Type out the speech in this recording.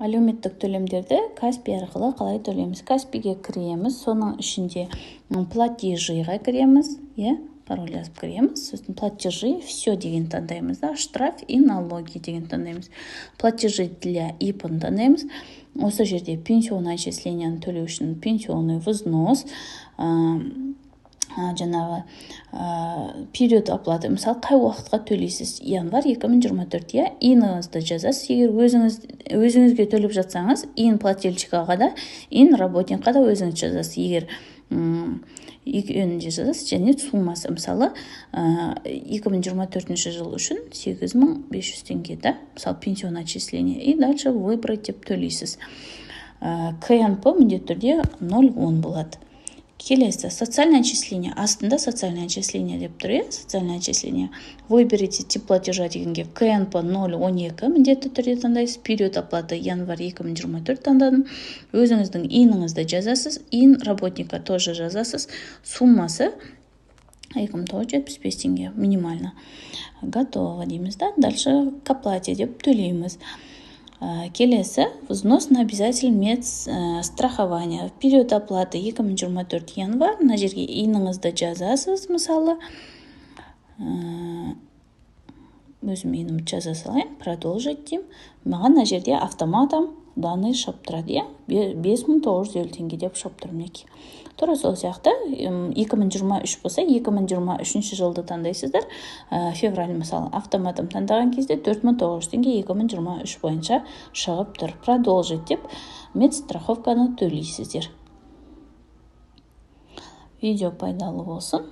Әлеуметтік төлемдерді Каспи арқылы қалай төлейміз? Каспиге кіреміз, соның ішінде платежи ға кіреміз, иә, пароль жазып кіреміз. Сосын «Платежи все» деген таңдаймыз да, «Штраф и налоги» деген таңдаймыз, «Платежи для ИП» таңдаймыз. Осы жерде пенсионный отчисления ны төлеу үшін пенсионный взнос, жаңағы период оплаты, мысалы, қай уақытқа төлейсіз? Январь 2024, иә. ИИН іңізді жазасыз. Егер өзіңізге төлеп жатсаңыз, ИИН плательщика ға да, ИИН работник қа да өзіңіз жазасыз. Егер екеуін де жазасыз. Және суммасы, мысалы, 2024 жыл үшін 8500 теңге да, мысалы, пенсионное отчисление. И дальше «Выбрать» деп төлейсіз. КНП міндетті түрде 0,10 болады. Келесі социальное отчисление, астында «Социальное отчисление» деп тұр, иә. Социальное отчисление, «Выберите тип платежа» дегенге КНП 0,12 міндетті түрде таңдайсыз. Период оплаты январь 2024 таңдадым. Өзіңіздің ИИН іңізді жазасыз, ИИН работника тоже жазасыз. Суммасы 2975 теңге минимально. «Готово» дейміз да, дальше «К оплате» деп төлейміз. Келесі взнос на обязательное медстрахование, период оплаты 2024 январь. Мына жерге ИИН іңізді жазасыз. Мысалы, өзім ИИН імді жаза салайын. «Продолжить» деймін. Маған мына жерде автоматом данные шығып тұрады, иә, 5950 теңге деп шығып тұр, мінекей. Тура сол сияқты 2023 болса, 2023 жылды таңдайсыздар, февраль, мысалы. Автоматом таңдаған кезде 4900 теңге 2023 бойынша шығып тұр. «Продолжить» деп медстраховка ны төлейсіздер. Видео пайдалы болсын.